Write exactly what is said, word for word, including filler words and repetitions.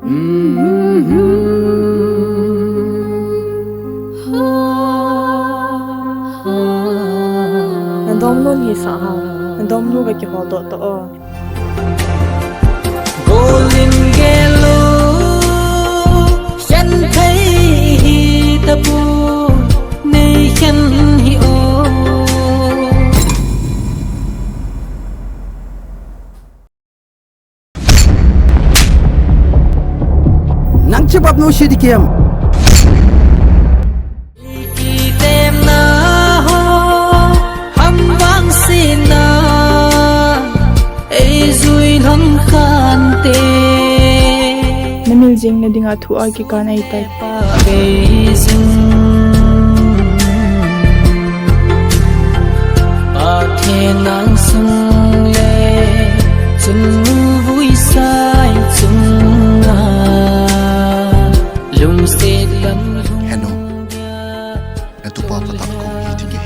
Nadom nun hi sa ha. Nadom nu ka kihol doh ta o. Golin gelo, khen thei hi tapu, nei khen hi o. Nang chibap nu si di kem. Kitemna ho, ham vang sina, ei jui lhon kante. Na mil jing na dinga thu a kikan ei tai. Ei jing, Pathen nang sung le, chun vui sai chunga, lungset lam Heno, na tupa patah kong hi ti ke.